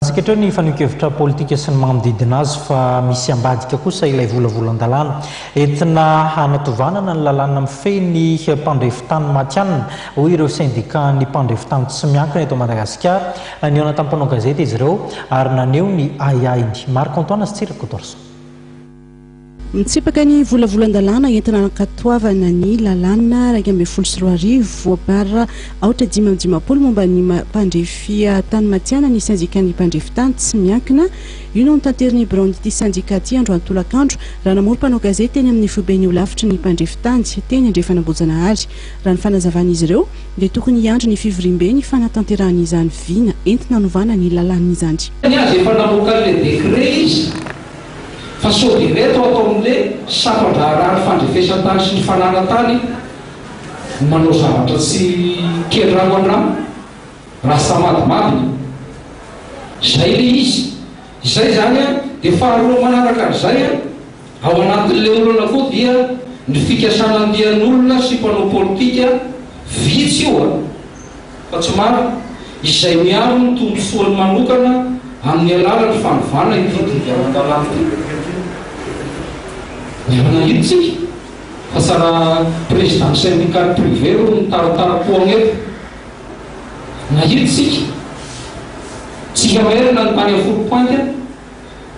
Saika hatreo ny fanehoan-kevitra politika sy ny manodidina azy fa misy ambadika kosa ilay volavolan-dalàna entina hanatovanana ny lalàna mifehy ny mpandrefy tany matihanina, hoy ireo sendikan'ny mpandrefy tany tsy miankina eto Madagasikara. Nihaona tamin'ny mpanao gazety izy ireo ary naneho ny ahiahiny. Marc Antoine sy Tsiry Rakotoarison. Mitsipaka ny volavolan-dalàna entina hankatoavana ny lalàna 2011 bar 455 momba ny mpandrefy tany matihanina ny sendikan'ny mpandrefy tany tsy miankina. Io no notanterin'ny biraon'ity sendika ity androany tolakandro raha namory mpanao gazety teny amin'ny foiben'ny holafitry ny mpandrefy tany teny Andrefan'Ambohijanahary. Raha ny fanazavan'izy ireo dia tokony hiandry ny fivoriambe ny fanatanterahana izany vina entina hanovana ny lalàna izany. Ny azy efa namoaka an'ilay décret izy. Fa sao dia ireto ato amin'le sampan-draharahan'ny fandrefesan-tany sy ny fananan-tany no manao zavatra tsy kely rano an-drano, rasta madimadina. Izay le izy. Izay izany an, dia faharoa manaraka an'izay an, ao anatin'le olana koa dia ny fikasana andian'olona sy mpanao politika vitsy io an, fa tsy maro, izay miaro ny tombontsoany manokana amin'ny alalan'ny fanovana ity dinganan-dalàna ity. Miara-nahita isika fa tsara président syndical privé ro mitaratarako eto. Nahita isika, tsika merina ny tany Foulpointe,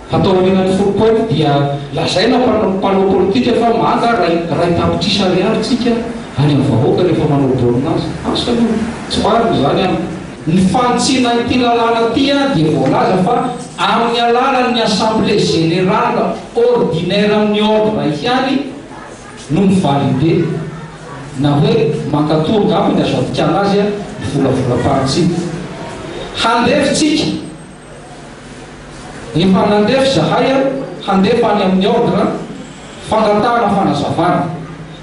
Fa taorianan'ny Foulpointe dia lazaina mpanao politika fa maka iray tapitrisa ariary tsika any amin'ny vahoaka rehefa manao bornage. Asa aloha, tsy marina izany amiko. Ny fanitsiana ity lalàna ity dia voalaza fa amin'ny alalan'ny assemblée générale ordinaire amin'ny ordre ihany no mi-valider na hoe mankatoa angamba ny azo adikana azy ny volavolam-panitsiana. Handefa tsika. Efa nandefa izahay handefa any amin'ny ordre fangatahana fanazavana.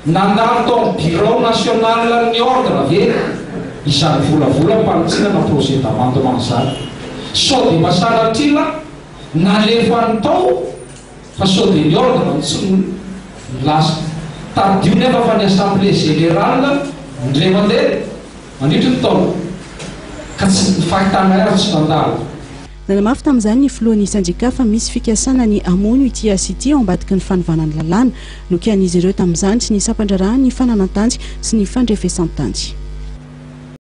Nandalo tao amin'ny birao national ny ordre ve izany volavolam-panitsiana na projet d'amendement izany? Sao dia mba sanatria nalefany tao fa sao dia ny ordre no tsy nilaza. Tadidio nefa fa ny assemblée générale indray mandeha Mandritry ny taona, ka tsy ny fahitanay ary tsy nandalo. Nanamafy tamin'izany ny filohan'ny sendika fa misy fikasana ny hamono ity asa ity ao ambadiky ny fanovana ny lalàna. Nokian'izy ireo tamin'izany ny sampan-draharahan'ny fananan-tany sy ny fandrefesan-tany.